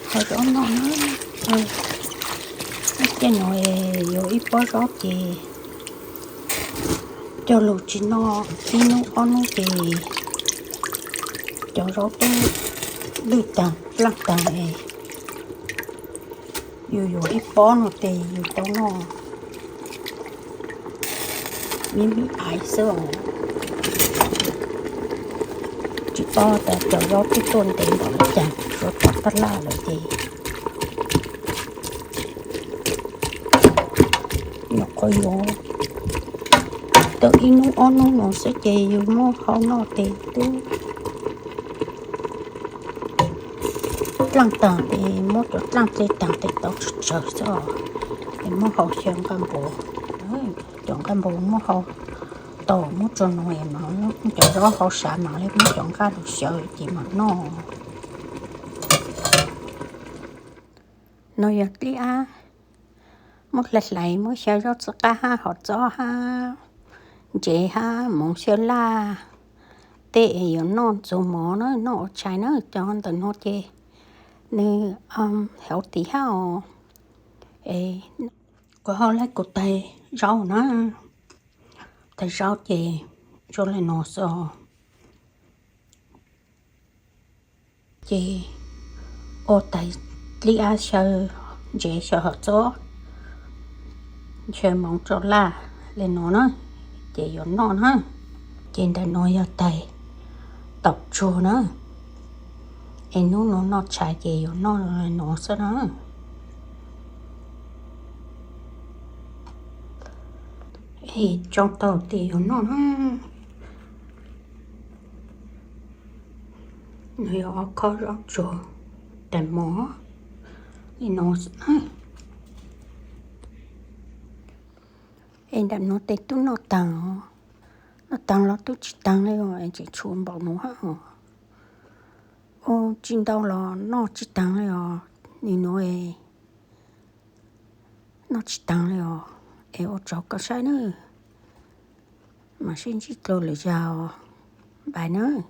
Qhov zaub noj na, ib ceg no yuav ib pob zaub ces cog lug tsis noj ib hnub ob hnub ces cov zaub twb lwj tag plaaj tag es yus yuav ib pob no ces yus tau noj me me aiv xwb os. Tsis paub tas cov zaub twb tuaj ntev npaum li cas, suav tom taj laj lawm ces nyuam qhuav yuav tau ib hnub ob hnub no xwb ces yus muab hau noj ces twb dlaaj taag ces muab cov dlaaj dle taag tes tau tsawg tsawg xwb es muab hau xyaw nqaj npua. Cov nqaj npua muab hau tau muab tso no es mas cov zaub hau sav mas le muab cov nqaj lug xyaw ces mam noj. No yog dlib ab, muab hlais hlais muab xyaw zaub txhawb qab hab hom txob hab ntsev hab moov xyaw laj tej es yuav noj ntxuag mov na, noj ua tshais na. Cov ntawm no ces nws hauv tiv hab os. Es kuv ho laib kuv tais zaub na, tais zaub ces zoo le no xwb os. Ces ua tais dlib ab xyaw ntsev xyaw hom txob xyaw moov tso laj le no na, ces yuav noj na. Ces ntawm no yog tais taum tsuag na, es hnub no noj tshais ces yuav noj le no xwb na. Es tsoo tau ces yuav noj na. Nws yog ob khob zaub tsuag tais mov li no xwb na. Es ntawm no tes tub noj taag, noj taag los tub tsis taag li os, es tseem tshuav npaum nuav hab os. Ua tsis ntau los noj tsis taag li os, nim nuav noj tsis taag li os. Es ua tsaug koj saib nawb, mam sib ntsib dlua lwm zaug, bye nawb.